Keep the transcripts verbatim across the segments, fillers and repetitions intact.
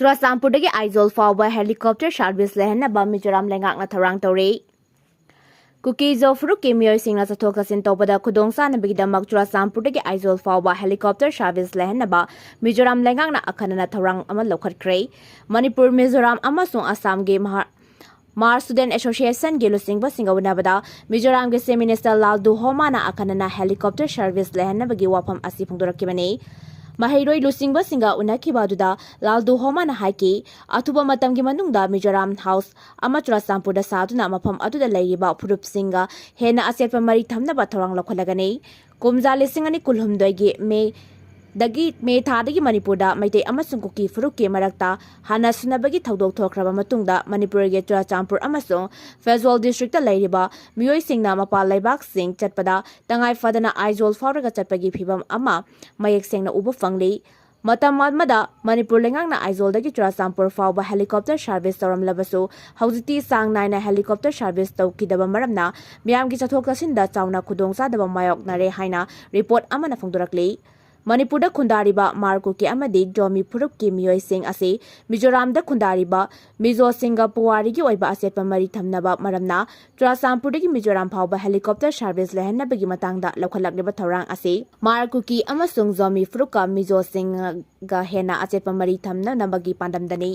ꯆꯨꯔꯥꯆꯥꯟꯄꯨꯔꯗꯒꯤ ꯑꯥꯏꯖꯣꯜ ꯐꯥꯎꯕ helicopter service ꯂꯩꯍꯟꯅꯕ Mizoram ꯂꯩꯉꯥꯛꯅ ꯊꯧꯔꯥꯡ ꯇꯧꯔꯤ꯫ ꯀꯨꯀꯤ ꯖꯣ ꯐꯨꯔꯨꯞꯀꯤ ꯃꯤꯑꯣꯏꯁꯤꯡꯅ ꯆꯠꯊꯣꯛ ꯆꯠꯁꯤꯟ ꯇꯧꯕꯗ ꯈꯨꯗꯣꯡꯆꯥꯅꯕꯒꯤꯗꯃꯛ ꯆꯨꯔꯥꯆꯥꯟꯄꯨꯔꯗꯒꯤ ꯑꯥꯏꯖꯣꯜ ꯐꯥꯎꯕ helicopter service ꯂꯩꯍꯟꯅꯕ ꯃꯤꯖꯣꯔꯥꯝ ꯂꯩꯉꯥꯛꯅ ꯑꯈꯟꯅꯅ ꯊꯧꯔꯥꯡ ꯑꯃ ꯂꯧꯈꯠꯈ꯭ꯔꯦ꯫ ꯃꯅꯤꯄꯨꯔ, ꯃꯤꯖꯣꯔꯥꯝ ꯑꯃꯁꯨꯡ ꯑꯁꯥꯝꯒꯤ ꯃꯍꯥ-, ꯃꯍꯥꯔ Student Associationꯒꯤ ꯂꯨꯆꯤꯡꯕꯁꯤꯡꯒ ꯎꯅꯕꯗ ꯃꯤꯖꯣꯔꯥꯝꯒꯤ Chief Minister ꯂꯥꯜꯗꯨ ꯍꯣꯃꯥꯅ ꯑꯈꯟꯅꯅ helicopter service ꯂꯩꯍꯟꯅꯕꯒꯤ ꯋꯥꯐꯝ ꯑꯁꯤ ꯐꯣꯡꯗꯣꯔꯛꯈꯤꯕꯅꯤ꯫ ꯃꯍꯩꯔꯣꯏ ꯂꯨꯆꯤꯡꯕꯁꯤꯡꯒ ꯎꯅꯈꯤꯕ ꯑꯗꯨꯗ ꯂꯥꯜꯗꯨ ꯍꯣꯃꯥꯅ ꯍꯥꯏꯈꯤ, ꯑꯊꯨꯕ ꯃꯇꯝꯒꯤ ꯃꯅꯨꯡꯗ ꯃꯤꯖꯣꯔꯥꯝ ꯍꯥꯎꯁ ꯑꯃ ꯆꯨꯔꯥꯆꯥꯟꯄꯨꯔꯗ ꯁꯥꯗꯨꯅ ꯃꯐꯝ ꯑꯗꯨꯗ ꯂꯩꯔꯤꯕ ꯐꯨꯔꯨꯞꯁꯤꯡꯒ ꯍꯦꯟꯅ ꯑꯆꯦꯠꯄ ꯃꯔꯤ ꯊꯝꯅꯕ ꯊꯧꯔꯥꯡ ꯂꯧꯈꯠꯂꯒꯅꯤ꯫ ꯀꯨꯝꯖꯥ ꯂꯤꯁꯤꯡ ꯑꯅꯤ ꯀꯨꯟꯍꯨꯝꯗꯣꯏꯒꯤ ꯃꯦ ꯗꯒꯤ, ꯃꯦ ꯊꯥꯗꯒꯤ ꯃꯅꯤꯄꯨꯔꯗ ꯃꯩꯇꯩ ꯑꯃꯁꯨꯡ ꯀꯨꯀꯤ ꯐꯨꯔꯨꯞꯀꯤ ꯃꯔꯛꯇ ꯍꯥꯟꯅ ꯁꯨꯅꯕꯒꯤ ꯊꯧꯗꯣꯛ ꯊꯣꯛꯈ꯭ꯔꯕ ꯃꯇꯨꯡꯗ ꯃꯅꯤꯄꯨꯔꯒꯤ ꯆꯨꯔꯥꯆꯥꯟꯄꯨꯔ ꯑꯃꯁꯨꯡ ꯐꯦꯖꯣꯜ districtꯇ ꯂꯩꯔꯤꯕ ꯃꯤꯑꯣꯏꯁꯤꯡꯅ ꯃꯄꯥꯟ ꯂꯩꯕꯥꯛꯁꯤꯡ ꯆꯠꯄꯗ ꯇꯉꯥꯏ ꯐꯗꯅ ꯑꯥꯏꯖꯣꯜ ꯐꯥꯎꯔꯒ ꯆꯠꯄꯒꯤ ꯐꯤꯚꯝ ꯑꯃ ꯃꯌꯦꯛ ꯁꯦꯡꯅ ꯎꯕ ꯐꯪꯂꯤ꯫ ꯃꯇꯝ ꯑꯃꯗ ꯃꯅꯤꯄꯨꯔ ꯂꯩꯉꯥꯛꯅ ꯑꯥꯏꯖꯣꯜꯗꯒꯤ ꯆꯨꯔꯥꯆꯥꯟꯄꯨꯔ ꯐꯥꯎꯕ helicopter service ꯇꯧꯔꯝꯂꯕꯁꯨ, ꯍꯧꯖꯤꯛꯇꯤ ꯆꯥꯡ ꯅꯥꯏꯅ helicopter service ꯇꯧꯈꯤꯗꯕ ꯃꯔꯝꯅ ꯃꯤꯌꯥꯝꯒꯤ ꯆꯠꯊꯣꯛ ꯆꯠꯁꯤꯟꯗ ꯆꯥꯎꯅ ꯈꯨꯗꯣꯡꯆꯥꯗꯕ ꯃꯥꯌꯣꯛꯅꯔꯦ ꯍꯥꯏꯅ report ꯑꯃꯅ ꯐꯣꯡꯗꯣꯔꯛꯂꯤ꯫ ꯃꯅꯤꯄꯨꯔꯗ ꯈꯨꯟꯗꯥꯔꯤꯕ ꯃꯍꯥꯔ ꯀꯨꯀꯤ ꯑꯃꯗꯤ ꯖꯣꯃꯤ ꯐꯨꯔꯨꯞꯀꯤ ꯃꯤꯑꯣꯏꯁꯤꯡ ꯑꯁꯤ ꯃꯤꯖꯣꯔꯥꯝꯗ ꯈꯨꯟꯗꯥꯔꯤꯕ ꯃꯤꯖꯣꯁꯤꯡꯒ ꯄꯨꯋꯥꯔꯤꯒꯤ ꯑꯣꯏꯕ ꯑꯆꯦꯠꯄ ꯃꯔꯤ ꯊꯝꯅꯕ ꯃꯔꯝꯅ ꯆꯨꯔꯥꯆꯥꯟꯄꯨꯔꯗꯒꯤ ꯃꯤꯖꯣꯔꯥꯝ ꯐꯥꯎꯕ helicopter service ꯂꯩꯍꯟꯅꯕꯒꯤ ꯃꯇꯥꯡꯗ ꯂꯧꯈꯠꯂꯛꯂꯤꯕ ꯊꯧꯔꯥꯡ ꯑꯁꯤ ꯃꯍꯥꯔ ꯀꯨꯀꯤ ꯑꯃꯁꯨꯡ ꯖꯣꯃꯤ ꯐꯨꯔꯨꯞꯀ ꯃꯤꯖꯣꯁꯤꯡꯒ ꯍꯦꯟꯅ ꯑꯆꯦꯠꯄ ꯃꯔꯤ ꯊꯝꯅꯅꯕꯒꯤ ꯄꯥꯟꯗꯝꯗꯅꯤ꯫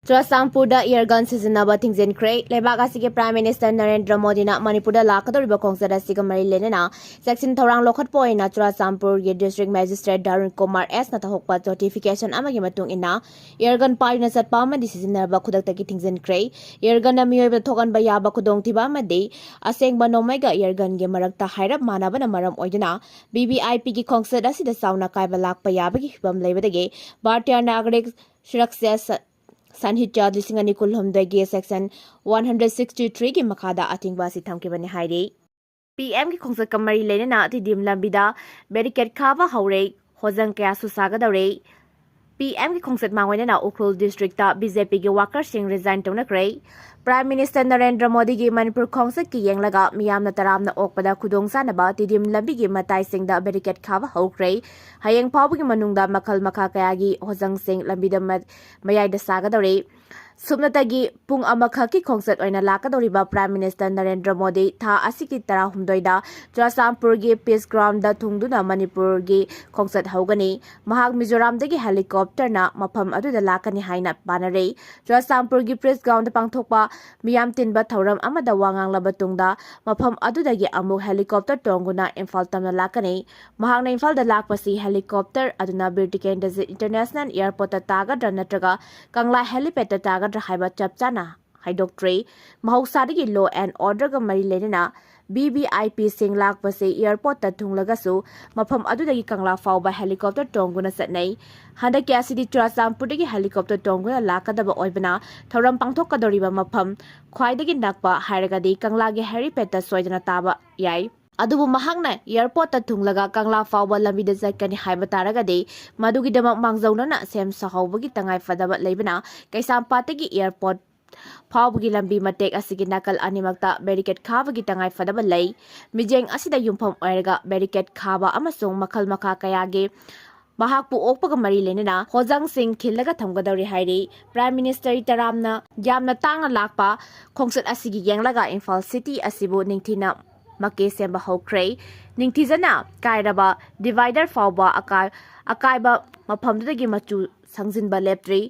ꯆꯨꯔꯥꯆꯥꯟꯄꯨꯔꯗ air gun ꯁꯤꯖꯤꯟꯅꯕ ꯊꯤꯡꯖꯤꯟꯈ꯭ꯔꯦ꯫ ꯂꯩꯕꯥꯛ ꯑꯁꯤꯒꯤ Prime Minister ꯅꯔꯦꯟꯗ꯭ꯔ ꯃꯣꯗꯤꯅ ꯃꯅꯤꯄꯨꯔꯗ ꯂꯥꯛꯀꯗꯧꯔꯤꯕ ꯈꯣꯡꯆꯠ ꯑꯁꯤꯒ ꯃꯔꯤ ꯂꯩꯅꯅ ꯆꯦꯛꯁꯤꯟ ꯊꯧꯔꯥꯡ ꯂꯧꯈꯠꯄ ꯑꯣꯏꯅ ꯆꯨꯔꯥꯆꯥꯟꯄꯨꯔꯒꯤ District Magistrate ꯙꯔꯨꯟ ꯀꯨꯃꯥꯔ ꯑꯦꯁꯅ ꯊꯣꯛꯄ notification ꯑꯃꯒꯤ ꯃꯇꯨꯡ ꯏꯟꯅ air gun ꯄꯥꯏꯗꯨꯅ ꯆꯠꯄ ꯑꯃꯗꯤ ꯁꯤꯖꯤꯟꯅꯕ ꯈꯨꯗꯛꯇꯒꯤ ꯊꯤꯡꯖꯤꯟꯈ꯭ꯔꯦ꯫ Air gunꯅ ꯃꯤꯑꯣꯏꯕꯗ ꯊꯣꯛꯍꯟꯕ ꯌꯥꯕ ꯈꯨꯗꯣꯡꯊꯤꯕ ꯑꯃꯗꯤ ꯑꯁꯦꯡꯕ ꯅꯣꯡꯃꯩꯒ air gunꯒꯤ ꯃꯔꯛꯇ ꯍꯥꯏꯔꯞ ꯃꯥꯟꯅꯕꯅ ꯃꯔꯝ ꯑꯣꯏꯗꯨꯅ V V I Pꯒꯤ ꯈꯣꯡꯆꯠ ꯑꯁꯤꯗ ꯆꯥꯎꯅ ꯀꯥꯏꯕ ꯂꯥꯛꯄ ꯌꯥꯕꯒꯤ ꯐꯤꯚꯝ ꯂꯩꯕꯗꯒꯤ ꯚꯥꯔꯇꯤꯌꯥ ꯅꯥꯒꯔꯤꯛ ꯁꯨꯔꯛꯁꯥ ꯁ-, ꯁꯟꯍꯤꯇ꯭ꯌꯥ ꯂꯤꯁꯤꯡ ꯑꯅꯤ ꯀꯨꯟꯍꯨꯝꯗꯣꯏꯒꯤ section one hundred sixty threeꯒꯤ ꯃꯈꯥꯗ ꯑꯊꯤꯡꯕ ꯑꯁꯤ ꯊꯝꯈꯤꯕꯅꯤ ꯍꯥꯏꯔꯤ꯫ ꯄꯤ ꯑꯦꯝꯒꯤ ꯈꯣꯡꯆꯠꯀ ꯃꯔꯤ ꯂꯩꯅꯅ ꯇꯤꯗꯤꯝ ꯂꯝꯕꯤꯗ barricade ꯈꯥꯕ ꯍꯧꯔꯦ꯫ ꯍꯣꯖꯪ ꯀꯌꯥꯁꯨ ꯁꯥꯒꯗꯧꯔꯦ꯫ ꯄꯤ ꯑꯦꯝꯒꯤ ꯈꯣꯡꯆꯠ ꯃꯥꯡꯑꯣꯏꯅꯅ ꯎꯈ꯭ꯔꯨꯜ ꯗꯤꯁꯇ꯭ꯔꯤꯛꯇ ꯕꯤ ꯖꯦ ꯄꯤꯒꯤ ꯋꯥꯀꯔꯁꯤꯡ ꯔꯤꯖꯥꯏꯟ ꯇꯧꯅꯈ꯭ꯔꯦ꯫ ꯄ꯭ꯔꯥꯏꯝ ꯃꯤꯅꯤꯁꯇꯔ ꯅꯔꯦꯟꯗ꯭ꯔ ꯃꯣꯗꯤꯒꯤ ꯃꯅꯤꯄꯨꯔ ꯈꯣꯡꯆꯠꯀꯤ ꯌꯦꯡꯂꯒ ꯃꯤꯌꯥꯝꯅ ꯇꯔꯥꯝꯅ ꯑꯣꯛꯄꯗ ꯈꯨꯗꯣꯡ ꯆꯥꯅꯕ ꯇꯤꯗꯤꯝ ꯂꯝꯕꯤꯒꯤ ꯃꯇꯥꯏꯁꯤꯡꯗ ꯕꯦꯔꯤꯀꯦꯠ ꯈꯥꯕ ꯍꯧꯈ꯭ꯔꯦ꯫ ꯍꯌꯦꯡ ꯐꯥꯎꯕꯒꯤ ꯃꯅꯨꯡꯗ ꯃꯈꯜ ꯃꯈꯥ ꯀꯌꯥꯒꯤ ꯍꯣꯖꯪꯁꯤꯡ ꯂꯝꯕꯤꯗ ꯃ-, ꯃꯌꯥꯏꯗ ꯁꯥꯒꯗꯧꯔꯤ꯫ ꯁꯨꯞꯅꯇꯒꯤ ꯄꯨꯡ ꯑꯃꯈꯛꯀꯤ ꯈꯣꯡꯆꯠ ꯑꯣꯏꯅ ꯂꯥꯛꯀꯗꯧꯔꯤꯕ ꯄ꯭ꯔꯥꯏꯝ ꯃꯤꯅꯤꯁꯇꯔ ꯅꯔꯦꯟꯗ꯭ꯔ ꯃꯣꯗꯤ ꯊꯥ ꯑꯁꯤꯒꯤ ꯇꯔꯥꯍꯨꯝꯗꯣꯏꯗ ꯆꯨꯔꯥꯆꯥꯟꯄꯨꯔꯒꯤ ꯄꯤꯁ ꯒ꯭ꯔꯥꯎꯟꯗ ꯊꯨꯡꯗꯨꯅ ꯃꯅꯤꯄꯨꯔꯒꯤ ꯈꯣꯡꯆꯠ ꯍꯧꯒꯅꯤ꯫ ꯃꯍꯥꯛ ꯃꯤꯖꯣꯔꯥꯝꯗꯒꯤ ꯍꯦꯂꯤꯀꯣꯞꯇꯔꯅ ꯃꯐꯝ ꯑꯗꯨꯗ ꯂꯥꯛꯀꯅꯤ ꯍꯥꯏꯅ ꯄꯥꯅꯔꯦ꯫ ꯆꯨꯔꯥꯆꯥꯟꯄꯨꯔꯒꯤ ꯄ꯭ꯔꯦꯁ ꯒ꯭ꯔꯥꯎꯟꯗ ꯄꯥꯡꯊꯣꯛꯄ ꯃꯤꯌꯥꯝ ꯇꯤꯟꯕ ꯊꯧꯔꯝ ꯑꯃꯗ ꯋꯥ ꯉꯥꯡꯂꯕ ꯇꯨꯡꯗ ꯃꯐꯝ ꯑꯗꯨꯗꯒꯤ ꯑꯃꯨꯛ ꯍꯦꯂꯤꯀꯣꯞꯇꯔ ꯇꯣꯡꯗꯨꯅ ꯏꯝꯐꯥꯜ ꯇꯝꯅ ꯂꯥꯛꯀꯅꯤ꯫ ꯃꯍꯥꯛꯅ ꯏꯝꯐꯥꯜꯗ ꯂꯥꯛꯄꯁꯤ ꯍꯦꯂꯤꯀꯣꯞꯇꯔ ꯑꯗꯨꯅ ꯕꯤꯔ ꯇꯤꯀꯦꯟꯗ꯭ꯔꯖꯤꯠ ꯏꯟꯇꯔꯅꯦꯁꯅꯦꯜ ꯑꯦꯌꯔꯄꯣꯔꯠꯇ ꯇꯥꯒꯗ꯭ꯔꯥ ꯅꯠꯇ꯭ꯔꯒ ꯀꯪꯂꯥ ꯍꯦꯂꯤꯄꯦꯗꯇ ꯇꯥꯒꯗ꯭ꯔꯥ ꯍꯥꯏꯕ ꯆꯞ ꯆꯥꯅ ꯍꯥꯏꯗꯣꯛꯇ꯭ꯔꯤ꯫ ꯃꯍꯧꯁꯥꯗꯒꯤ law and orderꯒ ꯃꯔꯤ ꯂꯩꯅꯅ ꯚꯤ ꯚꯤ ꯑꯥꯏ ꯄꯤꯁꯤꯡ ꯂꯥꯛꯄꯁꯤ ꯑꯦꯌꯔꯄꯣꯔꯠꯇ ꯊꯨꯡꯂꯒꯁꯨ ꯃꯐꯝ ꯑꯗꯨꯗꯒꯤ ꯀꯪꯂꯥ ꯐꯥꯎꯕ ꯍꯦꯂꯤꯀꯣꯞꯇꯔ ꯇꯣꯡꯗꯨꯅ ꯆꯠꯅꯩ꯫ ꯍꯟꯗꯛꯀꯤ ꯑꯁꯤꯗꯤ ꯆꯨꯔꯥꯆꯥꯟꯄꯨꯔꯗꯒꯤ ꯍꯦꯂꯤꯀꯣꯞꯇꯔ ꯇꯣꯡꯗꯨꯅ ꯂꯥꯛꯀꯗꯕ ꯑꯣꯏꯕꯅ ꯊꯧꯔꯝ ꯄꯥꯡꯊꯣꯛꯀꯗꯧꯔꯤꯕ ꯃꯐꯝ ꯈ꯭ꯋꯥꯏꯗꯒꯤ ꯅꯛꯄ ꯍꯥꯏꯔꯒꯗꯤ ꯀꯪꯂꯥꯒꯤ ꯍꯦꯂꯤꯄꯦꯗꯇ ꯁꯣꯏꯗꯅ ꯇꯥꯕ ꯌꯥꯏ꯫ ꯑꯗꯨꯕꯨ ꯃꯍꯥꯛꯅ ꯑꯦꯌꯔꯄꯣꯔꯠꯇ ꯊꯨꯡꯂꯒ ꯀꯪꯂꯥ ꯐꯥꯎꯕ ꯂꯝꯕꯤꯗ ꯆꯠꯀꯅꯤ ꯍꯥꯏꯕ ꯇꯥꯔꯒꯗꯤ ꯃꯗꯨꯒꯤꯗꯃꯛ ꯃꯥꯡꯖꯧꯅꯅ ꯁꯦꯝ ꯁꯥꯍꯧꯕꯒꯤ ꯇꯉꯥꯏꯐꯗꯕ ꯂꯩꯕꯅ ꯀꯩꯁꯥꯝꯄꯥꯠꯇꯒꯤ ꯑꯦꯌꯔꯄꯣꯔꯠ ꯐꯥꯎꯕꯒꯤ ꯂꯝꯕꯤ ꯃꯇꯦꯛ ꯑꯁꯤꯒꯤ ꯅꯥꯀꯜ ꯑꯅꯤꯃꯛꯇ ꯕꯦꯔꯤꯀꯦꯠ ꯈꯥꯕꯒꯤ ꯇꯉꯥꯏꯐꯗꯕ ꯂꯩ꯫ ꯃꯤꯠꯌꯦꯡ ꯑꯁꯤꯗ ꯌꯨꯝꯐꯝ ꯑꯣꯏꯔꯒ ꯕꯦꯔꯤꯀꯦꯠ ꯈꯥꯕ ꯑꯃꯁꯨꯡ ꯃꯈꯜ ꯃꯈꯥ ꯀꯌꯥꯒꯤ ꯃꯍꯥꯛꯄꯨ ꯑꯣꯛꯄꯒ ꯃꯔꯤ ꯂꯩꯅꯅ ꯍꯣꯖꯪꯁꯤꯡ ꯈꯤꯜꯂꯒ ꯊꯝꯒꯗꯧꯔꯤ ꯍꯥꯏꯔꯤ꯫ ꯄ꯭ꯔꯥꯏꯝ ꯃꯤꯅꯤꯁꯇꯔ ꯇꯔꯥꯝꯅ ꯌꯥꯝꯅ ꯇꯥꯡꯅ ꯂꯥꯛꯄ ꯈꯣꯡꯆꯠ ꯑꯁꯤꯒꯤ ꯌꯦꯡꯂꯒ ꯏꯝꯐꯥꯜ ꯁꯤꯇꯤ ꯑꯁꯤꯕꯨ ꯅꯤꯡꯊꯤꯅ ꯃꯀꯦ ꯁꯦꯝꯕ ꯍꯧꯈ꯭ꯔꯦ꯫ ꯅꯤꯡꯊꯤꯖꯅ ꯀꯥꯏꯔꯕ ꯗꯤꯚꯥꯏꯗꯔ ꯐꯥꯎꯕ ꯑꯀꯥꯏ-, ꯑꯀꯥꯏꯕ ꯃꯐꯝꯗꯨꯗꯒꯤ ꯃꯆꯨ ꯁꯪꯖꯤꯟꯕ ꯂꯦꯞꯇ꯭ꯔꯤ꯫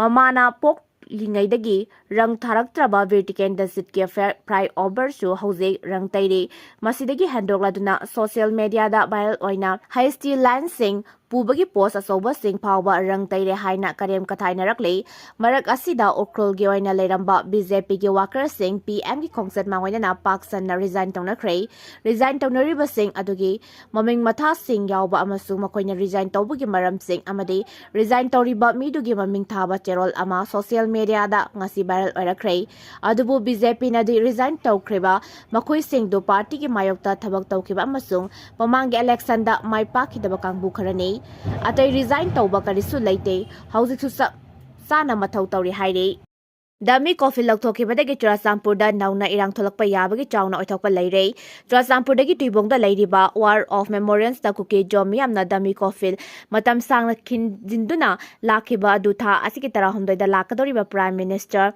ꯃꯃꯥꯅ ꯄꯣꯛꯂꯤꯉꯩꯗꯒꯤ ꯔꯪ ꯊꯥꯔꯛꯇ꯭ꯔꯕ ꯕꯤꯔ ꯇꯤꯀꯦꯟꯗ꯭ꯔꯖꯤꯠꯀꯤ ꯐ꯭ꯂꯥꯏ-, ꯐ꯭ꯂꯥꯏꯑꯣꯚꯔꯁꯨ ꯍꯧꯖꯤꯛ ꯔꯪ ꯇꯩꯔꯤ꯫ ꯃꯁꯤꯗꯒꯤ ꯍꯦꯟꯗꯣꯛꯂꯗꯨꯅ ꯁꯣꯁꯤꯌꯦꯜ ꯃꯦꯗꯤꯌꯥꯗ ꯚꯥꯏꯔꯦꯜ ꯑꯣꯏꯅ ꯍꯩꯁ ꯇꯤ ꯂꯥꯏꯟꯁꯤꯡ ꯄꯨꯕꯒꯤ ꯄꯣꯁ ꯑꯆꯧꯕꯁꯤꯡ ꯐꯥꯎꯕ ꯔꯪ ꯇꯩꯔꯦ ꯍꯥꯏꯅ ꯀꯔꯦꯝ ꯀꯊꯥꯏꯅꯔꯛꯂꯤ꯫ ꯃꯔꯛ ꯑꯁꯤꯗ ꯎꯈ꯭ꯔꯨꯜꯒꯤ ꯑꯣꯏꯅ ꯂꯩꯔꯝꯕ ꯕꯤ ꯖꯦ ꯄꯤꯒꯤ ꯋꯥꯀꯔꯁꯤꯡ ꯄꯤ ꯑꯦꯝꯒꯤ ꯈꯣꯡꯆꯠ ꯃꯥꯡꯑꯣꯏꯅꯅ ꯄꯥꯛ ꯁꯟꯅ ꯔꯤꯖꯥꯏꯟ ꯇꯧꯅꯈ꯭ꯔꯦ꯫ ꯔꯤꯖꯥꯏꯟ ꯇꯧꯅꯔꯤꯕꯁꯤꯡ ꯑꯗꯨꯒꯤ ꯃꯃꯤꯡ ꯃꯊꯥꯁꯤꯡ ꯌꯥꯎꯕ ꯑꯃꯁꯨꯡ ꯃꯈꯣꯏꯅ ꯔꯤꯖꯥꯏꯟ ꯇꯧꯕꯒꯤ ꯃꯔꯝꯁꯤꯡ ꯑꯃꯗꯤ ꯔꯤꯖꯥꯏꯟ ꯇꯧꯔꯤꯕ ꯃꯤꯗꯨꯒꯤ ꯃꯃꯤꯡ ꯊꯥꯕ ꯆꯦꯔꯣꯜ ꯑꯃ ꯁꯣꯁꯤꯌꯦꯜ ꯃꯦꯗꯤꯌꯥꯗ ꯉꯁꯤ ꯚꯥꯏꯔꯦꯜ ꯑꯣꯏꯔꯛꯈ꯭ꯔꯦ꯫ ꯑꯗꯨꯕꯨ ꯕꯤ ꯖꯦ ꯄꯤꯅꯗꯤ ꯔꯤꯖꯥꯏꯟ ꯇꯧꯈ꯭ꯔꯤꯕ ꯃꯈꯣꯏꯁꯤꯡꯗꯨ ꯄꯥꯔꯇꯤꯒꯤ ꯃꯥꯌꯣꯛꯇ ꯊꯕꯛ ꯇꯧꯈꯤꯕ ꯑꯃꯁꯨꯡ ꯃꯃꯥꯡꯒꯤ ꯏꯂꯦꯛꯁꯟꯗ ꯃꯥꯏ ꯄꯥꯛꯈꯤꯗꯕ ꯀꯥꯡꯕꯨ ꯈꯔꯅꯤ꯫ ꯑꯇꯩ resign ꯇꯧꯕ ꯀꯔꯤꯁꯨ ꯂꯩꯇꯦ꯫ ꯍꯧꯖꯤꯛꯁꯨ ꯆꯞ ꯆꯥꯅ ꯃꯊꯧ ꯇꯧꯔꯤ ꯍꯥꯏꯔꯤ꯫ Dummy coffin ꯂꯧꯊꯣꯛꯈꯤꯕꯗꯒꯤ ꯆꯨꯔꯥꯆꯥꯟꯄꯨꯔꯗ ꯅꯧꯅ ꯏꯔꯥꯡ ꯊꯣꯛꯂꯛꯄ ꯌꯥꯕꯒꯤ ꯆꯥꯎꯅ ꯑꯣꯏꯊꯣꯛꯄ ꯂꯩꯔꯦ꯫ ꯆꯨꯔꯥꯆꯥꯟꯄꯨꯔꯗꯒꯤ ꯇꯨꯏꯕꯣꯡꯗ ꯂꯩꯔꯤꯕ War of Memorialsꯇ ꯀꯨꯀꯤ ꯖꯣ ꯃꯤꯌꯥꯝꯅ dummy coffin ꯃꯇꯝ ꯁꯥꯡꯅ ꯈꯤꯟꯖꯤꯟꯗꯨꯅ ꯂꯥꯛꯈꯤꯕ ꯑꯗꯨ ꯊꯥ ꯑꯁꯤꯒꯤ ꯇꯔꯥꯍꯨꯝꯗꯣꯏꯗ ꯂꯥꯛꯀꯗꯧꯔꯤꯕ Prime Minister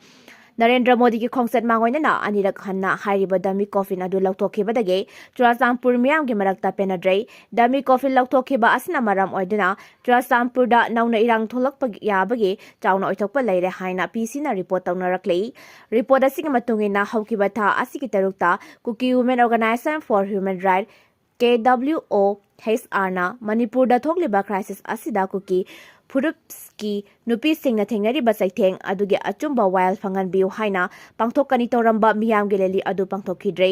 ꯅꯔꯦꯟꯗ꯭ꯔ ꯃꯣꯗꯤꯒꯤ ꯈꯣꯡꯆꯠ ꯃꯥꯡꯑꯣꯏꯅꯅ ꯑꯅꯤꯔꯛ ꯍꯟꯅ ꯍꯥꯏꯔꯤꯕ dummy coffin ꯑꯗꯨ ꯂꯧꯊꯣꯛꯈꯤꯕꯗꯒꯤ ꯆꯨꯔꯥꯆꯥꯟꯄꯨꯔ ꯃꯤꯌꯥꯝꯒꯤ ꯃꯔꯛꯇ ꯄꯦꯟꯅꯗ꯭ꯔꯦ꯫ Dummy coffin ꯂꯧꯊꯣꯛꯈꯤꯕ ꯑꯁꯤꯅ ꯃꯔꯝ ꯑꯣꯏꯗꯨꯅ ꯆꯨꯔꯥꯆꯥꯟꯄꯨꯔꯗ ꯅꯧꯅ ꯏꯔꯥꯡ ꯊꯣꯛꯂꯛꯄ ꯌꯥꯕꯒꯤ ꯆꯥꯎꯅ ꯑꯣꯏꯊꯣꯛꯄ ꯂꯩꯔꯦ ꯍꯥꯏꯅ P C ꯅ report ꯇꯧꯅꯔꯛꯂꯤ꯫ Report ꯑꯁꯤꯒꯤ ꯃꯇꯨꯡ ꯏꯟꯅ ꯍꯧꯈꯤꯕ ꯊꯥ ꯑꯁꯤꯒꯤ ꯇꯔꯨꯛꯇ Kuki Women Organization for Human Rights, K W O H R ꯅ ꯃꯅꯤꯄꯨꯔꯗ ꯊꯣꯛꯂꯤꯕ crisis ꯑꯁꯤꯗ ꯀꯨꯀꯤ ꯐꯨꯔꯨꯞꯀꯤ ꯅꯨꯄꯤꯁꯤꯡꯅ ꯊꯦꯡꯅꯔꯤꯕ ꯆꯩꯊꯦꯡ ꯑꯗꯨꯒꯤ ꯑꯆꯨꯝꯕ ꯋꯥꯌꯦꯜ ꯐꯪꯍꯟꯕꯤꯌꯨ ꯍꯥꯏꯅ ꯄꯥꯡꯊꯣꯛꯀꯅꯤ ꯇꯧꯔꯝꯕ ꯃꯤꯌꯥꯝꯒꯤ rally ꯑꯗꯨ ꯄꯥꯡꯊꯣꯛꯈꯤꯗ꯭ꯔꯦ꯫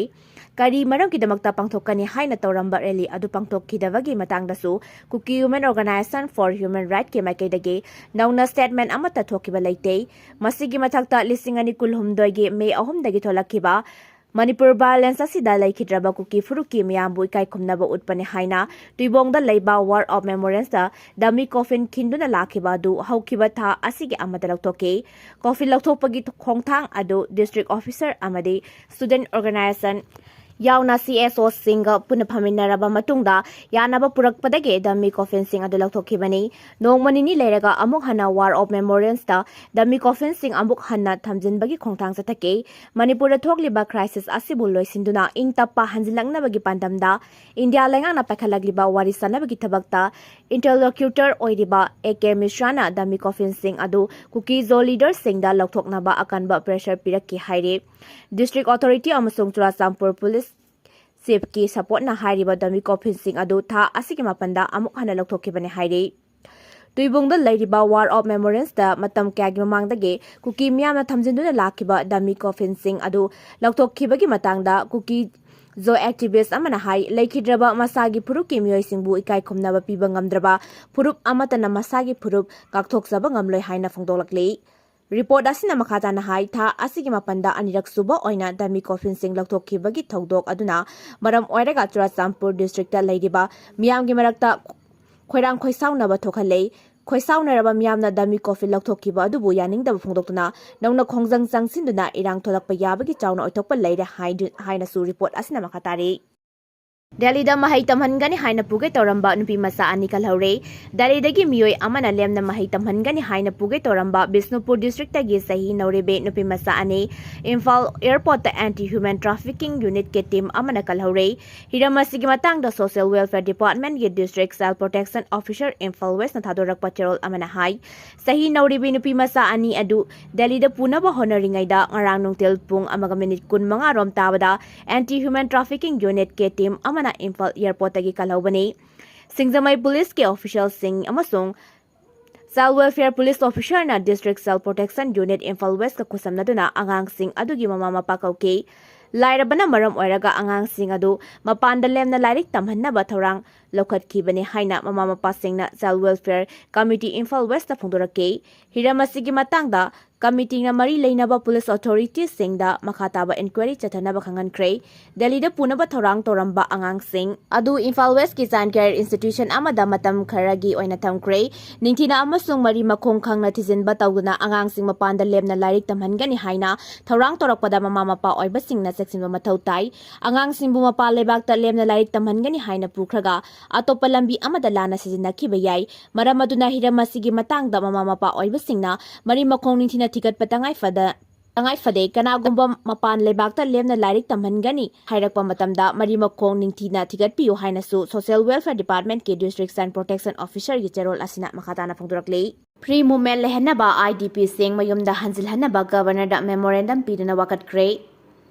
ꯀꯔꯤ ꯃꯔꯝꯒꯤꯗꯃꯛꯇ ꯄꯥꯡꯊꯣꯛꯀꯅꯤ ꯍꯥꯏꯅ ꯇꯧꯔꯝꯕ rally ꯑꯗꯨ ꯄꯥꯡꯊꯣꯛꯈꯤꯗꯕꯒꯤ ꯃꯇꯥꯡꯗꯁꯨ Kuki Women Organization for Human Rightsꯀꯤ ꯃꯥꯏꯀꯩꯗꯒꯤ ꯅꯧꯅ statement ꯑꯃꯠꯇ ꯊꯣꯛꯈꯤꯕ ꯂꯩꯇꯦ꯫ ꯃꯁꯤꯒꯤ ꯃꯊꯛꯇ ꯂꯤꯁꯤꯡ ꯑꯅꯤ ꯀꯨꯟꯍꯨꯝꯗꯣꯏꯒꯤ May ꯑꯍꯨꯝꯗꯒꯤ ꯊꯣꯛꯂꯛꯈꯤꯕ ꯃꯅꯤꯄꯨꯔ violence ꯑꯁꯤꯗ ꯂꯩꯈꯤꯗ꯭ꯔꯕ ꯀꯨꯀꯤ ꯐꯨꯔꯨꯞꯀꯤ ꯃꯤꯌꯥꯝꯕꯨ ꯏꯀꯥꯏ ꯈꯨꯝꯅꯕ ꯎꯠꯄꯅꯤ ꯍꯥꯏꯅ ꯇꯨꯏꯕꯣꯡꯗ ꯂꯩꯕ War of Memorialsꯇ dummy coffin ꯈꯤꯟꯗꯨꯅ ꯂꯥꯛꯈꯤꯕ ꯑꯗꯨ ꯍꯧꯈꯤꯕ ꯊꯥ ꯑꯁꯤꯒꯤ ꯑꯃꯗ ꯂꯧꯊꯣꯛꯈꯤ꯫ Coffin ꯂꯧꯊꯣꯛꯄꯒꯤ ꯈꯣꯡꯊꯥꯡ ꯑꯗꯨ district officer ꯑꯃꯗꯤ student organization ꯌꯥꯎꯅ C S Oꯁꯤꯡꯒ ꯄꯨꯟꯅ ꯐꯝꯃꯤꯟꯅꯔꯕ ꯃꯇꯨꯡꯗ ꯌꯥꯅꯕ ꯄꯨꯔꯛꯄꯗꯒꯤ dummy coffinꯁꯤꯡ ꯑꯗꯨ ꯂꯧꯊꯣꯛꯈꯤꯕꯅꯤ꯫ ꯅꯣꯡꯃ ꯅꯤꯅꯤ ꯂꯩꯔꯒ ꯑꯃꯨꯛ ꯍꯟꯅ War of Memorialsꯇ dummy coffinꯁꯤꯡ ꯑꯃꯨꯛ ꯍꯟꯅ ꯊꯝꯖꯤꯟꯕꯒꯤ ꯈꯣꯡꯊꯥꯡ ꯆꯠꯊꯈꯤ꯫ ꯃꯅꯤꯄꯨꯔꯗ ꯊꯣꯛꯂꯤꯕ crisis ꯑꯁꯤꯕꯨ ꯂꯣꯏꯁꯤꯟꯗꯨꯅ ꯏꯪ ꯇꯞꯄ ꯍꯟꯖꯤꯜꯂꯛꯅꯕꯒꯤ ꯄꯥꯟꯗꯝꯗ ꯏꯟꯗꯤꯌꯥ ꯂꯩꯉꯥꯛꯅ ꯄꯥꯏꯈꯠꯂꯛꯂꯤꯕ ꯋꯥꯔꯤ ꯁꯥꯅꯕꯒꯤ ꯊꯕꯛꯇ interlocutor ꯑꯣꯏꯔꯤꯕ A K ꯃꯤꯁ꯭ꯔꯥꯅ dummy coffinꯁꯤꯡ ꯑꯗꯨ ꯀꯨꯀꯤ ꯖꯣ leaderꯁꯤꯡꯗ ꯂꯧꯊꯣꯛꯅꯕ ꯑꯀꯟꯕ pressure ꯄꯤꯔꯛꯈꯤ ꯍꯥꯏꯔꯤ꯫ District authority ꯑꯃꯁꯨꯡ ꯆꯨꯔꯥꯆꯥꯟꯄꯨꯔ police chiefꯀꯤ supportꯅ ꯍꯥꯏꯔꯤꯕ dummy coffinꯁꯤꯡ ꯑꯗꯨ ꯊꯥ ꯑꯁꯤꯒꯤ ꯃꯥꯄꯟꯗ ꯑꯃꯨꯛ ꯍꯟꯅ ꯂꯧꯊꯣꯛꯈꯤꯕꯅꯤ ꯍꯥꯏꯔꯤ꯫ ꯇꯨꯏꯕꯨꯡꯗ ꯂꯩꯔꯤꯕ War of Memorialsꯇ ꯃꯇꯝ ꯀꯌꯥꯒꯤ ꯃꯃꯥꯡꯗꯒꯤ ꯀꯨꯀꯤ ꯃꯤꯌꯥꯝꯅ ꯊꯝꯖꯤꯟꯗꯨꯅ ꯂꯥꯛꯈꯤꯕ dummy coffinꯁꯤꯡ ꯑꯗꯨ ꯂꯧꯊꯣꯛꯈꯤꯕꯒꯤ ꯃꯇꯥꯡꯗ ꯀꯨꯀꯤ ꯖꯣ activist ꯑꯃꯅ ꯍꯥꯏ, ꯂꯩꯈꯤꯗ꯭ꯔꯕ ꯃꯁꯥꯒꯤ ꯐꯨꯔꯨꯞꯀꯤ ꯃꯤꯑꯣꯏꯁꯤꯡꯕꯨ ꯏꯀꯥꯏ ꯈꯨꯝꯅꯕ ꯄꯤꯕ ꯉꯝꯗ꯭ꯔꯕ ꯐꯨꯔꯨꯞ ꯑꯃꯠꯇꯅ ꯃꯁꯥꯒꯤ ꯐꯨꯔꯨꯞ ꯉꯥꯛꯊꯣꯛꯆꯕ ꯉꯝꯂꯣꯏ ꯍꯥꯏꯅ ꯐꯣꯡꯗꯣꯛꯂꯛꯂꯤ꯫ Report ꯑꯁꯤꯅ ꯃꯈꯥ ꯇꯥꯅ ꯍꯥꯏ, ꯊꯥ ꯑꯁꯤꯒꯤ ꯃꯥꯄꯟꯗ ꯑꯅꯤꯔꯛ ꯁꯨꯕ ꯑꯣꯏꯅ dummy coffinꯁꯤꯡ ꯂꯧꯊꯣꯛꯈꯤꯕꯒꯤ ꯊꯧꯗꯣꯛ ꯑꯗꯨꯅ ꯃꯔꯝ ꯑꯣꯏꯔꯒ ꯆꯨꯔꯥꯆꯥꯟꯄꯨꯔ districtꯇ ꯂꯩꯔꯤꯕ ꯃꯤꯌꯥꯝꯒꯤ ꯃꯔꯛꯇ ꯈꯣꯏꯔꯥꯡ ꯈꯣꯏꯁꯥꯎꯅꯕ ꯊꯣꯛꯍꯜꯂꯦ꯫ ꯈꯣꯏꯁꯥꯎꯅꯔꯕ ꯃꯤꯌꯥꯝꯅ dummy coffin ꯂꯧꯊꯣꯛꯈꯤꯕ ꯑꯗꯨꯕꯨ ꯌꯥꯅꯤꯡꯗꯕ ꯐꯣꯡꯗꯣꯛꯇꯨꯅ ꯅꯧꯅ ꯈꯣꯡꯖꯪ ꯆꯪꯁꯤꯟꯗꯨꯅ ꯏꯔꯥꯡ ꯊꯣꯛꯂꯛꯄ ꯌꯥꯕꯒꯤ ꯆꯥꯎꯅ ꯑꯣꯏꯊꯣꯛꯄ ꯂꯩꯔꯦ ꯍꯥꯏꯗꯨ-, ꯍꯥꯏꯅꯁꯨ report ꯑꯁꯤꯅ ꯃꯈꯥ ꯇꯥꯔꯤ꯫ ꯗꯦꯜꯂꯤꯗ ꯃꯍꯩ ꯇꯝꯍꯟꯒꯅꯤ ꯍꯥꯏꯅ ꯄꯨꯒꯦ ꯇꯧꯔꯝꯕ ꯅꯨꯄꯤ ꯃꯆꯥ ꯑꯅꯤ ꯀꯜꯍꯧꯔꯦ꯫ ꯗꯦꯜꯂꯤꯗꯒꯤ ꯃꯤꯑꯣꯏ ꯑꯃꯅ ꯂꯦꯝꯅ ꯃꯍꯩ ꯇꯝꯍꯟꯒꯅꯤ ꯍꯥꯏꯅ ꯄꯨꯒꯦ ꯇꯧꯔꯝꯕ ꯕꯤꯁꯅꯨꯄꯨꯔ districtꯇꯒꯤ ꯆꯍꯤ ꯅꯧꯔꯤꯕꯤ ꯅꯨꯄꯤ ꯃꯆꯥ ꯑꯅꯤ Imphal airportꯇ anti human trafficking unitꯀꯤ team ꯑꯃꯅ ꯀꯜꯍꯧꯔꯦ꯫ ꯍꯤꯔꯝ ꯑꯁꯤꯒꯤ ꯃꯇꯥꯡꯗ Social Welfare Departmentꯀꯤ District Child Protection Officer Imphal Westꯅ ꯊꯥꯗꯣꯔꯛꯄ ꯆꯦꯔꯣꯜ ꯑꯃꯅ ꯍꯥꯏ, ꯆꯍꯤ ꯅꯧꯔꯤꯕꯤ ꯅꯨꯄꯤ ꯃꯆꯥ ꯑꯅꯤ ꯑꯗꯨ ꯗꯦꯜꯂꯤꯗ ꯄꯨꯅꯕ ꯍꯣꯠꯅꯔꯤꯉꯩꯗ ꯉꯔꯥꯡ ꯅꯨꯡꯊꯤꯜ ꯄꯨꯡ ꯑꯃꯒ minute ꯀꯨꯟꯃꯉꯥ ꯔꯣꯝ ꯇꯥꯕꯗ anti human trafficking unitꯀꯤ team ꯑꯃꯅ ꯏꯝꯐꯥꯜ airportꯇꯒꯤ ꯀꯜꯍꯧꯕꯅꯤ꯫ ꯁꯤꯡꯖꯃꯩ policeꯀꯤ officialꯁꯤꯡ ꯑꯃꯁꯨꯡ Child Welfare Police Officerꯅ District Child Protection Unit Imphal Westꯀ ꯈꯨꯠꯁꯝꯅꯗꯨꯅ ꯑꯉꯥꯡꯁꯤꯡ ꯑꯗꯨꯒꯤ ꯃꯃꯥ ꯃꯄꯥ ꯀꯧꯈꯤ꯫ ꯂꯥꯏꯔꯕꯅ ꯃꯔꯝ ꯑꯣꯏꯔꯒ ꯑꯉꯥꯡꯁꯤꯡ ꯑꯗꯨ ꯃꯄꯥꯟꯗ ꯂꯦꯝꯅ ꯂꯥꯏꯔꯤꯛ ꯇꯝꯍꯟꯅꯕ ꯊꯧꯔꯥꯡ ꯂꯧꯈꯠꯈꯤꯕꯅꯤ ꯍꯥꯏꯅ ꯃꯃꯥ ꯃꯄꯥꯁꯤꯡꯅ Child Welfare Committee ꯏꯝꯐꯥꯜ Westꯇ ꯐꯣꯡꯗꯣꯔꯛꯈꯤ꯫ ꯍꯤꯔꯝ ꯑꯁꯤꯒꯤ ꯃꯇꯥꯡꯗ committeeꯅ ꯃꯔꯤ ꯂꯩꯅꯕ police authorityꯁꯤꯡꯗ ꯃꯈꯥ ꯇꯥꯕ inquiry ꯆꯠꯊꯅꯕ ꯈꯪꯍꯟꯈ꯭ꯔꯦ꯫ ꯗꯦꯜꯂꯤꯗ ꯄꯨꯅꯕ ꯊꯧꯔꯥꯡ ꯇꯧꯔꯝꯕ ꯑꯉꯥꯡꯁꯤꯡ ꯑꯗꯨ ꯏꯝꯐꯥꯜ Westꯀꯤ child care institution ꯑꯃꯗ ꯃꯇꯝ ꯈꯔꯒꯤ ꯑꯣꯏꯅ ꯊꯝꯈ꯭ꯔꯦ꯫ ꯅꯤꯡꯊꯤꯅ ꯑꯃꯁꯨꯡ ꯃꯔꯤ ꯃꯈꯣꯡ ꯈꯪꯅ ꯊꯤꯖꯤꯟꯕ ꯇꯧꯗꯨꯅ ꯑꯉꯥꯡꯁꯤꯡ ꯃꯄꯥꯟꯗ ꯂꯦꯝꯅ ꯂꯥꯏꯔꯤꯛ ꯇꯝꯍꯟꯒꯅꯤ ꯍꯥꯏꯅ ꯊꯧꯔꯥꯡ ꯇꯧꯔꯛꯄꯗ ꯃꯃꯥ ꯃꯄꯥ ꯑꯣꯏꯕꯁꯤꯡꯅ ꯆꯦꯛꯁꯤꯟꯕ ꯃꯊꯧ ꯇꯥꯏ꯫ ꯑꯉꯥꯡꯁꯤꯡꯕꯨ ꯃꯄꯥꯟ ꯂꯩꯕꯥꯛꯇ ꯂꯦꯝꯅ ꯂꯥꯏꯔꯤꯛ ꯇꯝꯍꯟꯒꯅꯤ ꯍꯥꯏꯅ ꯄꯨꯈ꯭ꯔꯒ ꯑꯇꯣꯞꯄ ꯂꯝꯕꯤ ꯑꯃꯗ ꯂꯥꯟꯅ ꯁꯤꯖꯤꯟꯅꯈꯤꯕ ꯌꯥꯏ꯫ ꯃꯔꯝ ꯑꯗꯨꯅ ꯍꯤꯔꯝ ꯑꯁꯤꯒꯤ ꯃꯇꯥꯡꯗ ꯃꯃꯥ ꯃꯄꯥ ꯑꯣꯏꯕꯁꯤꯡꯅ ꯃꯔꯤ ꯃꯈꯣꯡ ꯅꯤꯡꯊꯤꯅ ꯊꯤꯒꯠꯄ ꯇꯉꯥꯏ ꯐꯗ-, ꯇꯉꯥꯏ ꯐꯗꯦ꯫ ꯀꯅꯥꯒꯨꯝꯕ ꯃꯄꯥꯟ ꯂꯩꯕꯥꯛꯇ ꯂꯦꯝꯅ ꯂꯥꯏꯔꯤꯛ ꯇꯝꯍꯟꯒꯅꯤ ꯍꯥꯏꯔꯛꯄ ꯃꯇꯝꯗ ꯃꯔꯤ ꯃꯈꯣꯡ ꯅꯤꯡꯊꯤꯅ ꯊꯤꯒꯠꯄꯤꯌꯨ ꯍꯥꯏꯅꯁꯨ Social Welfare Departmentꯀꯤ District Child Protection Officerꯒꯤ ꯆꯦꯔꯣꯜ ꯑꯁꯤꯅ ꯃꯈꯥ ꯇꯥꯅ ꯐꯣꯡꯗꯣꯔꯛꯂꯤ꯫ Free movement ꯂꯩꯍꯟꯅꯕ IDPꯁꯤꯡ ꯃꯌꯨꯝꯗ ꯍꯟꯖꯤꯜꯍꯟꯅꯕ Governorꯗ memorandum ꯄꯤꯗꯨꯅ ꯋꯥꯀꯠꯈ꯭ꯔꯦ꯫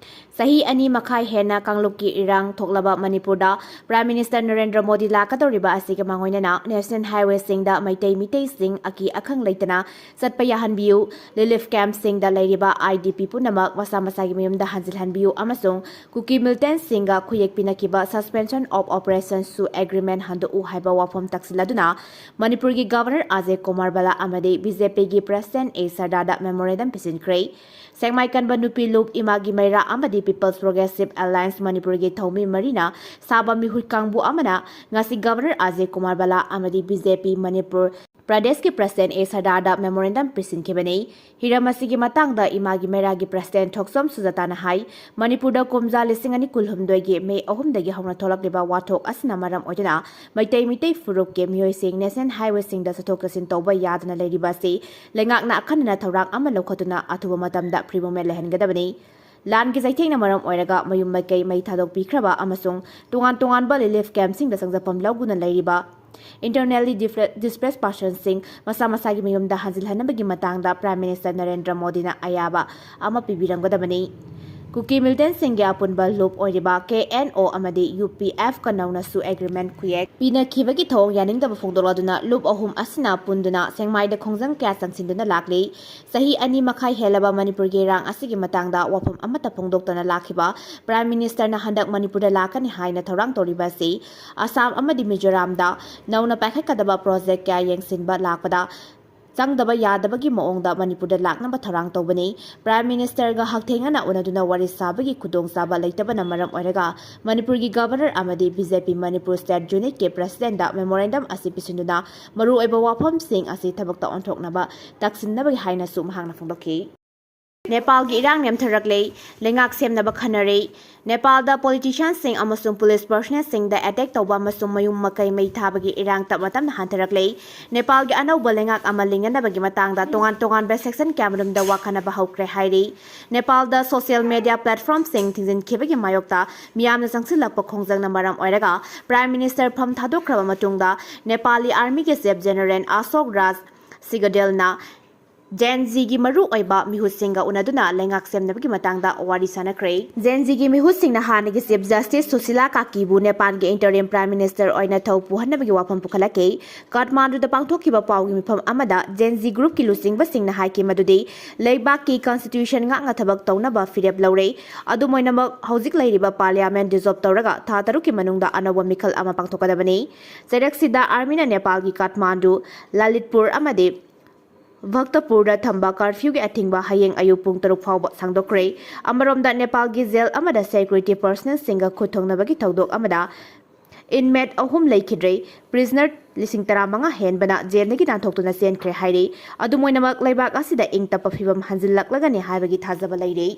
ꯆꯍꯤ ꯑꯅꯤ ꯃꯈꯥꯏ ꯍꯦꯟꯅ ꯀꯥꯡꯂꯨꯞꯀꯤ ꯏꯔꯥꯡ ꯊꯣꯛꯂꯕ ꯃꯅꯤꯄꯨꯔꯗ Prime Minister ꯅꯔꯦꯟꯗ꯭ꯔ ꯃꯣꯗꯤ ꯂꯥꯛꯀꯗꯧꯔꯤꯕ ꯑꯁꯤꯒ ꯃꯥꯡꯑꯣꯏꯅꯅ National Highwayꯁꯤꯡꯗ ꯃꯩꯇꯩ ꯃꯤꯇꯩꯁꯤꯡ ꯑꯀꯤ ꯑꯈꯪ ꯂꯩꯇꯅ ꯆꯠꯄ ꯌꯥꯍꯟꯕꯤꯌꯨ, relief campꯁꯤꯡꯗ ꯂꯩꯔꯤꯕ IDP ꯄꯨꯝꯅꯃꯛ ꯃꯁꯥ ꯃꯁꯥꯒꯤ ꯃꯌꯨꯝꯗ ꯍꯟꯖꯤꯜꯍꯟꯕꯤꯌꯨ ꯑꯃꯁꯨꯡ ꯀꯨꯀꯤ militantꯁꯤꯡꯒ ꯈꯨꯌꯦꯛ ꯄꯤꯅꯈꯤꯕ Suspension of Operationsꯁꯨ agreement ꯍꯟꯗꯣꯛꯎ ꯍꯥꯏꯕ ꯋꯥꯐꯝ ꯇꯛꯁꯤꯜꯂꯗꯨꯅ ꯃꯅꯤꯄꯨꯔꯒꯤ Governor ꯑꯖꯌ ꯀꯨꯃꯥꯔ ꯚꯜꯂꯥ ꯑꯃꯗꯤ BJPꯒꯤ President ꯑꯦ ꯁꯔꯗꯥꯗ memorandum ꯄꯤꯁꯤꯟꯈ꯭ꯔꯦ꯫ ꯁꯦꯛꯃꯥꯏ ꯀꯟꯕ ꯅꯨꯄꯤ ꯂꯨꯞ ꯏꯃꯥꯒꯤ ꯃꯩꯔꯥ ꯑꯃꯗꯤ People's Progressive Alliance ꯃꯅꯤꯄꯨꯔꯒꯤ ꯊꯧꯃꯤ ꯃꯔꯤꯅ ꯁꯥꯕ ꯃꯤꯍꯨꯠ ꯀꯥꯡꯕꯨ ꯑꯃꯅ ꯉꯁꯤ ꯒꯕꯔꯅꯔ ꯑꯖꯌ ꯀꯨꯃꯥꯔ ꯚꯜꯂꯥ ꯑꯃꯗꯤ ꯕꯤ ꯖꯦ ꯄꯤ ꯃꯅꯤꯄꯨꯔ ꯄ꯭ꯔꯗꯦꯁꯀꯤ ꯄ꯭ꯔꯁꯤꯗꯦꯟ ꯑꯦ ꯁꯔꯗꯥꯔꯗ ꯃꯦꯃꯣꯔꯦꯟꯗꯝ ꯄꯤꯁꯤꯟꯈꯤꯕꯅꯤ꯫ ꯍꯤꯔꯝ ꯑꯁꯤꯒꯤ ꯃꯇꯥꯡꯗ ꯏꯃꯥꯒꯤ ꯃꯩꯔꯥꯒꯤ ꯄ꯭ꯔꯁꯤꯗꯦꯟ ꯊꯣꯛꯆꯣꯝ ꯁꯨꯖꯥꯇꯥꯅ ꯍꯥꯏ, ꯃꯅꯤꯄꯨꯔꯗ ꯀꯨꯝꯖꯥ ꯂꯤꯁꯤꯡ ꯑꯅꯤ ꯀꯨꯟꯍꯨꯝꯗꯣꯏꯒꯤ ꯃꯦ ꯑꯍꯨꯝꯗꯒꯤ ꯍꯧꯅ ꯊꯣꯛꯂꯛꯂꯤꯕ ꯋꯥꯊꯣꯛ ꯑꯁꯤꯅ ꯃꯔꯝ ꯑꯣꯏꯗꯨꯅ ꯃꯩꯇꯩ ꯃꯤꯇꯩ ꯐꯨꯔꯨꯞꯀꯤ ꯃꯤꯑꯣꯏꯁꯤꯡ ꯅꯦꯁꯅꯦꯜ ꯍꯥꯏꯋꯦꯁꯤꯡꯗ ꯆꯠꯊꯣꯛ ꯆꯠꯁꯤꯟ ꯇꯧꯕ ꯌꯥꯗꯅ ꯂꯩꯔꯤꯕ ꯑꯁꯤ ꯂꯩꯉꯥꯛꯅ ꯑꯈꯟꯅꯅ ꯊꯧꯔꯥꯡ ꯑꯃ ꯂꯧꯈꯠꯇꯨꯅ ꯑꯊꯨꯕ ꯃꯇꯝꯗ ꯐ꯭ꯔꯤ ꯃꯨꯚꯃꯦꯟ ꯂꯩꯍꯟꯒꯗꯕꯅꯤ꯫ ꯂꯥꯟꯒꯤ ꯆꯩꯊꯦꯡꯅ ꯃꯔꯝ ꯑꯣꯏꯔꯒ ꯃꯌꯨꯝ ꯃꯀꯩ ꯃꯩ ꯊꯥꯗꯣꯛꯄꯤꯈ꯭ꯔꯕ ꯑꯃꯁꯨꯡ ꯇꯣꯉꯥꯟ ꯇꯣꯉꯥꯟꯕ ꯔꯤꯂꯤꯐ ꯀꯦꯝꯞꯁꯤꯡꯗ ꯆꯪꯖꯐꯝ ꯂꯧꯗꯨꯅ ꯂꯩꯔꯤꯕ internally displaced personꯁꯤꯡ ꯃꯁꯥ ꯃꯁꯥꯒꯤ ꯃꯌꯨꯝꯗ ꯍꯟꯖꯤꯜꯍꯟꯅꯕꯒꯤ ꯃꯇꯥꯡꯗ Prime Minister ꯅꯔꯦꯟꯗ꯭ꯔ ꯃꯣꯗꯤꯅ ꯑꯌꯥꯕ ꯑꯃ ꯄꯤꯕꯤꯔꯝꯒꯗꯕꯅꯤ꯫ ꯀꯨꯀꯤ ꯃꯤꯂꯤꯇꯦꯟꯠꯁꯤꯡꯒꯤ ꯑꯄꯨꯟꯕ ꯂꯨꯞ ꯑꯣꯏꯔꯤꯕ ꯀꯦ ꯑꯦꯟ ꯑꯣ ꯑꯃꯗꯤ ꯌꯨ ꯄꯤ ꯑꯦꯐꯀ ꯅꯧꯅꯁꯨ ꯑꯦꯒ꯭ꯔꯤꯃꯦꯟꯠ ꯈꯨꯌꯦꯛ ꯄꯤꯅꯈꯤꯕꯒꯤ ꯊꯧꯑꯣꯡ ꯌꯥꯅꯤꯡꯗꯕ ꯐꯣꯡꯗꯣꯛꯂꯗꯨꯅ ꯂꯨꯞ ꯑꯍꯨꯝ ꯑꯁꯤꯅ ꯄꯨꯟꯗꯨꯅ ꯁꯦꯛꯃꯥꯏꯗ ꯈꯣꯡꯖꯪ ꯀꯌꯥ ꯆꯪꯁꯤꯟꯗꯨꯅ ꯂꯥꯛꯂꯤ꯫ ꯆꯍꯤ ꯑꯅꯤ ꯃꯈꯥꯏ ꯍꯦꯜꯂꯕ ꯃꯅꯤꯄꯨꯔꯒꯤ ꯏꯔꯥꯡ ꯑꯁꯤꯒꯤ ꯃꯇꯥꯡꯗ ꯋꯥꯐꯝ ꯑꯃꯠꯇ ꯐꯣꯡꯗꯣꯛꯇꯅ ꯂꯥꯛꯈꯤꯕ Prime Ministerꯅ ꯍꯟꯗꯛ ꯃꯅꯤꯄꯨꯔꯗ ꯂꯥꯛꯀꯅꯤ ꯍꯥꯏꯅ ꯊꯧꯔꯥꯡ ꯇꯧꯔꯤꯕ ꯑꯁꯤ ꯑꯁꯥꯝ ꯑꯃꯗꯤ ꯃꯤꯖꯣꯔꯥꯝꯗ ꯅꯧꯅ ꯄꯥꯏꯈꯠꯀꯗꯕ ꯄ꯭ꯔꯣꯖꯦꯛ ꯀꯌꯥ ꯌꯦꯡꯁꯤꯟꯕ ꯂꯥꯛꯄꯗ ꯆꯪꯗꯕ ꯌꯥꯗꯕꯒꯤ ꯃꯑꯣꯡꯗ ꯃꯅꯤꯄꯨꯔꯗ ꯂꯥꯛꯅꯕ ꯊꯧꯔꯥꯡ ꯇꯧꯕꯅꯤ꯫ Prime Ministerꯒ ꯍꯛꯊꯦꯡꯅꯅ ꯎꯅꯗꯨꯅ ꯋꯥꯔꯤ ꯁꯥꯕꯒꯤ ꯈꯨꯗꯣꯡꯆꯥꯕ ꯂꯩꯇꯕꯅ ꯃꯔꯝ ꯑꯣꯏꯔꯒ ꯃꯅꯤꯄꯨꯔꯒꯤ ꯒꯕꯔꯅꯔ ꯑꯃꯗꯤ ꯕꯤ ꯖꯦ ꯄꯤ ꯃꯅꯤꯄꯨꯔ ꯁ꯭ꯇꯦꯠ ꯌꯨꯅꯤꯠꯀꯤ ꯄ꯭ꯔꯁꯤꯗꯦꯟꯠꯗ ꯃꯦꯃꯣꯔꯦꯟꯗꯝ ꯑꯁꯤ ꯄꯤꯁꯤꯟꯗꯨꯅ ꯃꯔꯨꯑꯣꯏꯕ ꯋꯥꯐꯝꯁꯤꯡ ꯑꯁꯤ ꯊꯕꯛꯇ ꯑꯣꯟꯊꯣꯛꯅꯕ ꯇꯛꯁꯤꯟꯅꯕꯒꯤ ꯍꯥꯏꯅꯁꯨ ꯃꯍꯥꯛꯅ ꯐꯣꯡꯗꯣꯛꯈꯤ꯫ ꯅꯦꯄꯥꯜꯒꯤ ꯏꯔꯥꯡ ꯅꯦꯝꯊꯔꯛꯂꯦ, ꯂꯩꯉꯥꯛ ꯁꯦꯝꯅꯕ ꯈꯟꯅꯔꯦ꯫ ꯅꯦꯄꯥꯜꯗ ꯄꯣꯂꯤꯇꯤꯁꯤꯌꯥꯟꯁꯤꯡ ꯑꯃꯁꯨꯡ ꯄꯨꯂꯤꯁ ꯄꯔꯁꯣꯅꯦꯜꯁꯤꯡꯗ ꯑꯦꯇꯦꯛ ꯇꯧꯕ ꯑꯃꯁꯨꯡ ꯃꯌꯨꯝ ꯃꯀꯩ ꯃꯩ ꯊꯥꯕꯒꯤ ꯏꯔꯥꯡ ꯇꯞꯅ ꯇꯞꯅ ꯍꯟꯊꯔꯛꯂꯦ꯫ ꯅꯦꯄꯥꯜꯒꯤ ꯑꯅꯧꯕ ꯂꯩꯉꯥꯛ ꯑꯃ ꯂꯤꯡꯅꯅꯕꯒꯤ ꯃꯇꯥꯡꯗ ꯇꯣꯉꯥꯟ ꯇꯣꯉꯥꯟꯕ ꯁꯦꯛꯁꯟ ꯀꯌꯥꯃꯔꯨꯝꯗ ꯋꯥꯈꯟꯅꯕ ꯍꯧꯈ꯭ꯔꯦ ꯍꯥꯏꯔꯤ꯫ ꯅꯦꯄꯥꯜꯗ ꯁꯣꯁꯤꯌꯦꯜ ꯃꯦꯗꯤꯌꯥ ꯄ꯭ꯂꯦꯠꯐꯣꯔꯝꯁꯤꯡ ꯊꯤꯡꯖꯤꯟꯈꯤꯕꯒꯤ ꯃꯥꯌꯣꯛꯇ ꯃꯤꯌꯥꯝꯅ ꯆꯪꯁꯤꯜꯂꯛꯄ ꯈꯣꯡꯖꯪꯅ ꯃꯔꯝ ꯑꯣꯏꯔꯒ Prime Minister ꯐꯝ ꯊꯥꯗꯣꯛꯈ꯭ꯔꯕ ꯃꯇꯨꯡꯗ ꯅꯦꯄꯥꯂꯤ ꯑꯥꯔꯃꯤꯒꯤ ꯆꯤꯐ ꯖꯦꯅꯔꯦꯜ ꯑꯁꯣꯛ ꯔꯥꯖ ꯁꯤꯒꯗꯦꯜꯅ ꯖꯦꯟ ꯖꯤꯒꯤ ꯃꯔꯨꯑꯣꯏꯕ ꯃꯤꯍꯨꯠꯁꯤꯡꯒ ꯎꯅꯗꯨꯅ ꯂꯩꯉꯥꯛ ꯁꯦꯝꯅꯕꯒꯤ ꯃꯇꯥꯡꯗ ꯋꯥꯔꯤ ꯁꯥꯟꯅꯈ꯭ꯔꯦ꯫ ꯖꯦꯟ ꯖꯤꯒꯤ ꯃꯤꯍꯨꯠꯁꯤꯡꯅ ꯍꯥꯟꯅꯒꯤ chief justice Sushila ꯀꯥꯀꯤꯕꯨ ꯅꯦꯄꯥꯜꯒꯤ ꯏꯟꯇꯔꯤꯝ prime minister ꯑꯣꯏꯅ ꯊꯧ ꯄꯨꯍꯟꯅꯕꯒꯤ ꯋꯥꯐꯝ ꯄꯨꯈꯠꯂꯛꯈꯤ꯫ ꯀꯥꯊꯃꯥꯟꯗꯨꯗ ꯄꯥꯡꯊꯣꯛꯈꯤꯕ ꯄꯥꯎꯒꯤ ꯃꯤꯐꯝ ꯑꯃꯗ ꯖꯦꯟ ꯖꯤ ꯒ꯭ꯔꯨꯞꯀꯤ ꯂꯨꯆꯤꯡꯕꯁꯤꯡꯅ ꯍꯥꯏꯈꯤ ꯃꯗꯨꯗꯤ ꯂꯩꯕꯥꯛꯀꯤ ꯀꯟꯁꯇꯤꯇ꯭ꯌꯨꯁꯟ ꯉꯥꯛꯅ ꯊꯕꯛ ꯇꯧꯅꯕ ꯐꯤꯔꯦꯞ ꯂꯧꯔꯦ꯫ ꯑꯗꯨꯝ ꯑꯣꯏꯅꯃꯛ, ꯍꯧꯖꯤꯛ ꯂꯩꯔꯤꯕ ꯄꯥꯔꯂꯤꯌꯥꯃꯦꯟ ꯗꯤꯖꯣꯜꯕ ꯇꯧꯔꯒ ꯊꯥ ꯇꯔꯨꯛꯀꯤ ꯃꯅꯨꯡꯗ ꯑꯅꯧꯕ ꯃꯤꯈꯜ ꯑꯃ ꯄꯥꯡꯊꯣꯛꯀꯗꯕꯅꯤ꯫ ꯆꯩꯔꯛꯁꯤꯗ ꯑꯥꯔꯃꯤꯅ ꯅꯦꯄꯥꯜꯒꯤ ꯀꯥꯊꯃꯥꯟꯗꯨ, ꯂꯂꯤꯠꯄꯨꯔ ꯑꯃꯗꯤ ꯚꯛꯇꯄꯨꯔꯗ ꯊꯝꯕ ꯀꯥꯔꯐ꯭ꯌꯨꯒꯤ ꯑꯊꯤꯡꯕ ꯍꯌꯦꯡ ꯑꯌꯨꯛ ꯄꯨꯡ ꯇꯔꯨꯛ ꯐꯥꯎꯕ ꯁꯥꯡꯗꯣꯛꯈ꯭ꯔꯦ꯫ ꯑꯃꯔꯣꯝꯗ, ꯅꯦꯄꯥꯜꯒꯤ ꯖꯦꯜ ꯑꯃꯗ ꯁꯦꯀ꯭ꯌꯨꯔꯤꯇꯤ ꯄꯔꯁꯅꯦꯜꯁꯤꯡꯒ ꯈꯨꯠ ꯊꯣꯡꯅꯕꯒꯤ ꯊꯧꯗꯣꯛ ꯑꯃꯗ ꯏꯟꯃꯦꯠ ꯑꯍꯨꯝ ꯂꯩꯈꯤꯗ꯭ꯔꯦ꯫ ꯄ꯭ꯔꯤꯖꯅꯔ ꯂꯤꯁꯤꯡ ꯇꯔꯥꯃꯉꯥ ꯍꯦꯟꯕꯅ ꯖꯦꯜꯗꯒꯤ ꯅꯥꯟꯊꯣꯛꯇꯨꯅ ꯆꯦꯟꯈ꯭ꯔꯦ ꯍꯥꯏꯔꯤ꯫ ꯑꯗꯨꯝ ꯑꯣꯏꯅꯃꯛ, ꯂꯩꯕꯥꯛ ꯑꯁꯤꯗ ꯏꯪ ꯇꯞꯄ ꯐꯤꯕꯝ ꯍꯟꯖꯤꯜꯂꯛꯂꯒꯅꯤ ꯍꯥꯏꯕꯒꯤ ꯊꯥꯖꯕ ꯂꯩꯔꯤ꯫